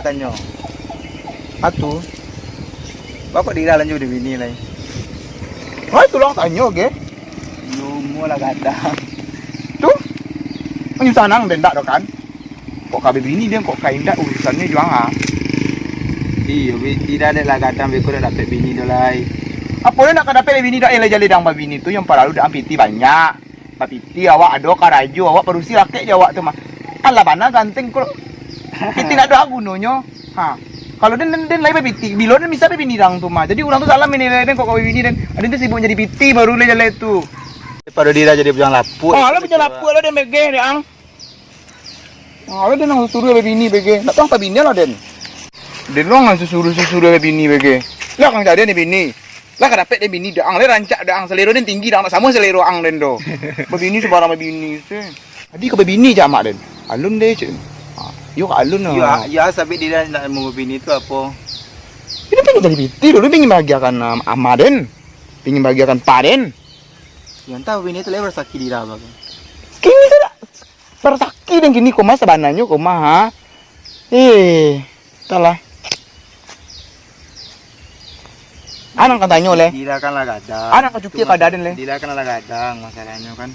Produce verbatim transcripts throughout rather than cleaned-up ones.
Tanyo. Atu. Bako dira lanjut di bini lai. Hai, tulang tanyo ge. Yo, umua lah gadang. Tu. Manyu sanang den dak do kan? Kok ka babini den, kok ka indak urusannyo juo ang, ah. Iyo, bi-, dira dek lah gadang beko dak dapek bini do lai. Apo den nak ka dapek bini dak, eleh jaleh dang babini tu, yang paralu dang piti banyak. Bapiti awak ado karajo, awak padusi lakek jo awak tu mah. Alah bana ganteng ko. Piti ndak ado gunonyo. Ha. Kalau den, den, den lai bapiti, bilo den bisa babini dang tu mah. Jadi urang tu salah manilai den kok ka babini den. Aden tu sibuk jadi piti baru lai jaleh tu. Pado dira jadi bujang lapuak. Ha, lah bujang lapuak lah den megeh dek ang. Ha, lah den ang suruah babini bege. Ndak tau ang ka bini lah den. Den ang suruah-suruah babini bege. Lah ang cari ni bini. Lah ka dapek den bini dek ang, lah rancak dek ang, salero den tinggi dek ang, ndak samo salero ang den do. Babini sembarang babini se. Adi ka babini cak amak den. Alun deh cek. Ha, yo ka alun lah. Yo, yo sabik dira ndak mau babini tu apo? Ini pingin jadi piti dulu, pingin bahagiakan, um, ama den. Pingin bahagiakan pa den. Yo antah babini tu lah rasaki dira bagai. Kini tu dak rasaki den kini ko mah sabananyo ko mah, ha. Eh, entahlah. Anang ka tanyo leh. Dira kan lah gadang. Anang ka cukia ka daden leh. Dira kan lah gadang masalahnyo kan.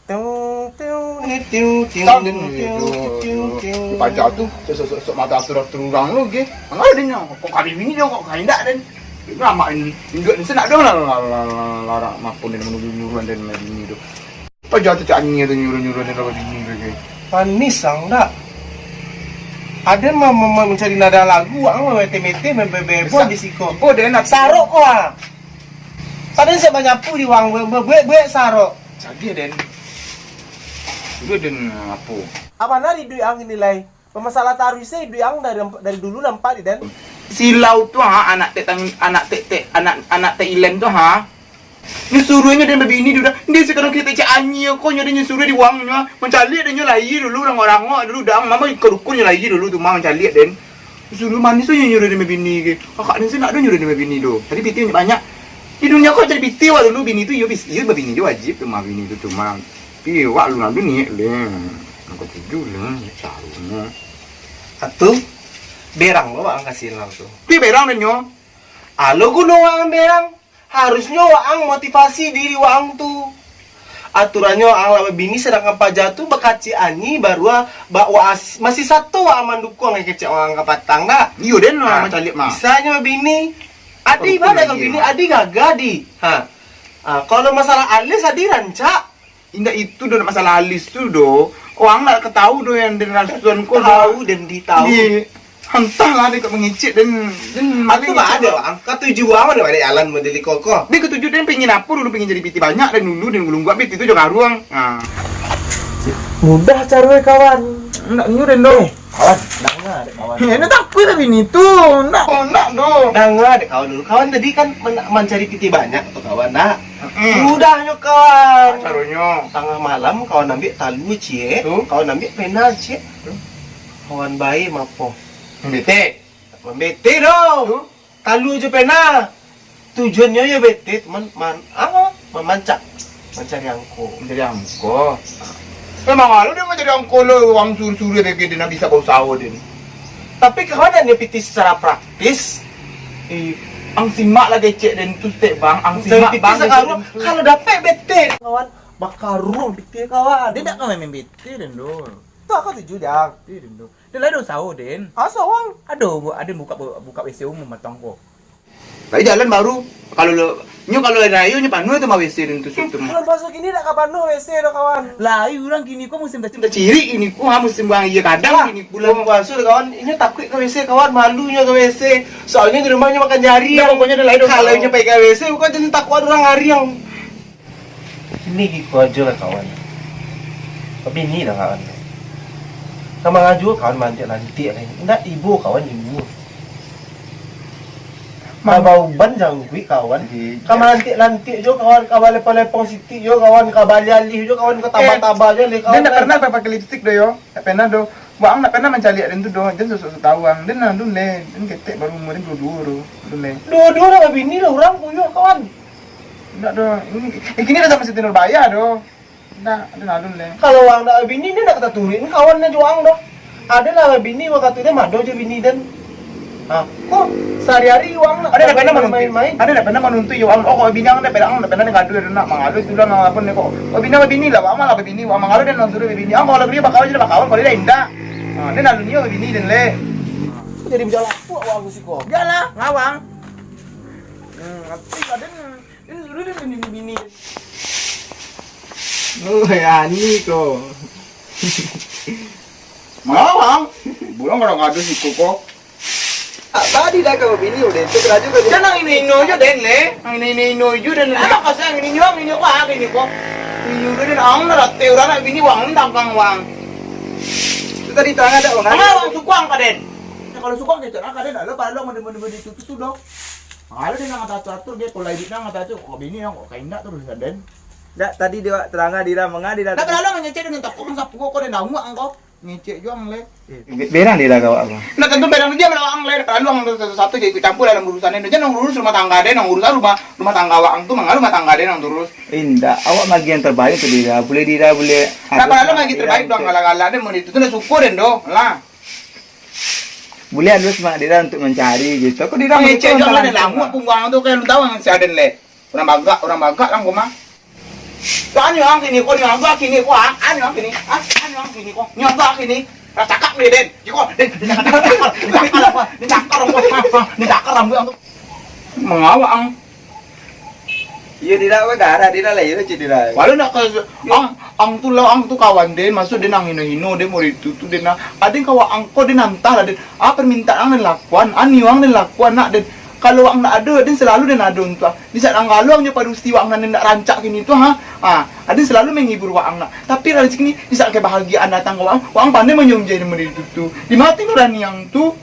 Tiu, tiu, ni, tiu, tiu, Tang, tiu, tiu, tiu, tiu, tiu, tiu. Paja tu, sok, sok, sok, sok mata atur-atur urang lu ge. Mangalo den nyo, kok ka babini den, kok ka indak den. Itu amak induak ni sanak dong lah, lah, lah, lah, lah, lah, mapo den menuju nyuruhan den bini tu. Paja tu cak angin tu nyuruh-nyuruh den lah babini tu ge. Manih ang dak? Aden ma-, ma-, ma-, mancari nada lagu, ang mamete-mete, mambebebon di siko. Ibo den nak sarok ko ah. Paden siap manyapu di wang, buek, buek, buek, buek, sarok. Jadi den. Dulu den apo? Abana iduik ang ini lai. Pamasalah taruih se iduik ang dari, dari dulu nampak di den. Silau tu ha, anak tek tang-, anak tek tek, anak, anak tek ilen tu ha. Nyo suruahnyo den babini dudah. Dia sekarang kita cak anyi ko nyo den nyo suruah di wang nyo. Mancaliak den nyo lai dulu, rangok-rangok dulu dang. Mama iko dukun nyo lai dulu tu mah mancaliak den. Suruah manih tu nyo nyuruah den babini ge. Kakak den se ndak ado nyuruah den babini do. Tadi piti banyak. Di dunia ko cari piti wak dulu, bini tu iyo bis-, iyo babini jo wajib tu mah, bini tu tu mah. Tapi wak lu ndak ado niat le. Nang katuju le, carunyo. Atu, berang lo wak ang ka silau tu. Pi berang den nyo. Alo guno wak ang berang. Harusnyo waang motivasi diri waang tu. Aturannyo waang lah babini, sadangkan paja tu bakacik anyi, barua ba-, wa-, masih sato waang mandukuang kecek waang kapatang dak? Iyo den lah, nah, mancaliak mah. Bisanyo babini. Adi badan ka bini, adi gagah di. Ha. Ha, kalau masalah alis adi rancak. Indak itu doh, nak masalah alis tu doh. Waang nak ka tau doh yang den rasuan ko doh. Tau, den di tau. Di, antahlah, den kok mangecek, den, den. Atu baa dek waang, katuju waang mano baliak jalan model iko ko. Den katuju, den pingin apo dulu, pingin jadi piti banyak, den dulu, den gulung guak piti tu jo karuang. Ha. Mudah caro e, kawan. Ndak nyo den doh. Eh, kawan, danga dek kawan. Eh, den takuik lah bini tu. Ndak, oh, ndak doh. Danga dek kawan dulu. Kawan tadi kan men-, mancari piti banyak tu kawan, dak? Mm-mm. Mudahnyo, kawan. Caronyo? Tangah malam, kawan ambiak talua ciek, tu? Kawan ambiak pena ciek. Tu? Kawan bae mapo? Mambete. Mambete doh. Tu? Talua jo pena. Tujuannyo yo bete, teman, man-, ah, mamancak. Mancari angko. Mancari angko. Memang alo den mancari angko lo, waang suruah-suruah den, den ndak bisa bausaho den. Tapi kawan, ado piti secara praktis. Eh, ang simak lah kecek den tu, Stek, bang. Ang simak, bang, kecek den tu. Kalau dapek bete, kawan, bakaruang piti, kawan. Den dak ka main-main bete den doh. Tu ang katuju, Jang. Bete den doh. Den lah ado usaho den. Asa waang? Ado, bu-, ado buka, buka W C umum batang ko. Lai jalan baru. Kalau lo, nyo kalau hari rayo nyo panuah tu mah W C den tu, tu mah. Bulan puaso kini dak ka panuah W C doh, kawan. Lai urang kini ko musim tacirik kini ko, ha, musim buang aia kadang kini ko. Bulan puaso doh, kawan. Inyo takuik ka W C, kawan. Malunyo ka W C. Soalnyo di rumah nyo makan jari. Nah, pokoknyo dah lai doh. Kalau inyo pai ka W C, bukan jadi takuik urang ariang. Kini giko ajo lah, kawan. Babini lah, kawan. Ka manga juo kawan malantiak-lantiak lai. Indak ibo kawan ibo. Ka bauban jangguik kawan. Ka malantiak-lantiak juo kawan, ka balepong-lepong sitik juo kawan, ka balialih juo kawan, ka taba-taba juo lai kawan. Den ndak pernah pakai lipstik doh yo. Ndak pernah doh. Waang ndak pernah mancaliak den tu doh. Den sok-sok tau ang. Den alun leh. Den ketek baru umua den duo-duo tu. Alun leh. Duo-duo lah babini lah urang kuyuak kawan. Ndak doh. Ini, eh, kini lah samo Siti Nurbaya doh. Ndak, alun-alun leh. Kalau waang ndak babini, den ndak ka taturuik kawan nyo jo waang doh. Ado lah bini wakatu den, ado jo bini den. Ha, kok sahari-hari waang nak Ado dak pernah manuntuik. Main-main? Ado dak pernah manuntuik jo waang. Oh, kok bini ang dak pernah, ang dak pernah ngadu ado nak mangalu tu lah, apo ni kok. Kok bini ang bini lah, waang malah bini, waang mangalu den ang suruah bini. Ang kalau bini bakawan jadi bakawan, kalau dak indak. Ha, den lalu nio bini den leh. Kok jadi bajalan puak waang siko? Bialah, ngawang. Hmm, tapi kadang den suruah den bini-bini. Oh, ya ni ko. Mangawang. Bulan kalau ngadu siko ko. Ah, tadi dah kau bini udah itu kerajo kau. Jangan ino-ino jo den leh. Ang ino-ino jo den. Apa pasal ang ino ang ino ko, ang ino ko. Ino den ang nak rate urang nak bini waang ni tangkang waang. Itu tadi tangan dak waang. Mangawang sukuang ka den. Nah, kalau sukuang kecek lah ka den, dah lah, kalau mau di-, mau di-, mau di-, itu, itu sudah. Kalau dia nak ngatur-atur, dia kalau idup nak ngatur-atur, kok bini yang kok kaindak terus ka den. Dak, tadi dia terang dira manga dira. Dah terlalu ngecek dengan takut, masa pukul kau dan damuak kau. Ngecek juang leh. Eh, be-, berang dira ka awak, Bang. Nah, tentu berang dia melawan ang leh. Terlalu ang satu-satu jadi ikut campur dalam urusan ini. Jangan urus rumah tangga den, urus rumah, rumah tangga awak ang tu, mangga rumah tangga den ang terus. Indak, awak magi yang terbaik tu dira. Boleh dira, boleh. Nah, terlalu magi terbaik dong, galak-galak den mau itu tu nak syukur den doh. Lah. Buliah alus mak dira untuk mancari gitu. Aku dira mangecek jo lah, lamuak pungguang tu, kan lu tahu ang si Aden leh. Urang bagak, urang bagak lah kau mah. Kan yang kini kau, yang bagak kini kau, ah, kan yang kini, ah, kan yang kini kau, yang bagak kini. Lah cakap ni den, kiko den, den cakar, den cakar, den cakar, den cakar rambut ang tu. Mangawak ang. Iyo, dira, weh, garah, dira lah, iyo, cik dira. Walau nak ka, ang, ang tu lah, ang tu kawan den, maksud den ang hino-hino, den murid tu, tu den ang, aden kawan ang ko, den antah lah, den, ah, permintaan ang den lakuan, ah, ni ang den lakuan, nak, den, kalau ang nak ado, den selalu den ado tu, ah, di saat ang galau, ang jo padusi waang nan den nak rancak kini tu, ha, ah, aden selalu menghibur waang, nak, tapi rezeki ni, di saat kebahagiaan datang ka waang, waang pandai manyomjai den murid tu, tu, di mati nurani ang tu,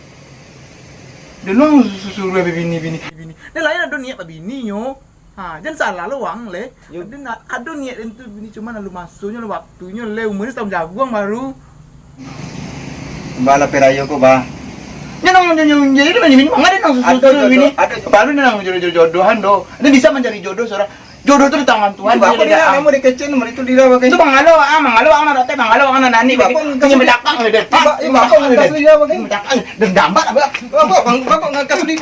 den ang su-, suruah babini-bini, bini, den lain ado niat babini nyo. Ha, jan salah lo waang leh. Yo. Ado na-, ado niat den tu bini, cuman lalu masonyo, lalu waktunyo leh, umurnyo satahun jaguang baru. Bah lah perayo ko, bah. Nyo nang nyo nyo nyo itu bini manga den nang susu Ado susu jodoh, bini. Ado jodoh. Baru nang jodoh-jodohan doh. Den bisa mancari jodoh surang. Jodoh tu di tangan Tuhan. Bapak dia ni dah. Nama dia kecil nomor itu dia bagai. Tu mangalo ah, mangalo ah, nak teh mangalo ah, nak nani. Bapak ngekas. Nyo belakang dia. Bapak, bapak ngekas dia bagai. Belakang dendam banget, Abah. Bapak, bapak ngekas dia.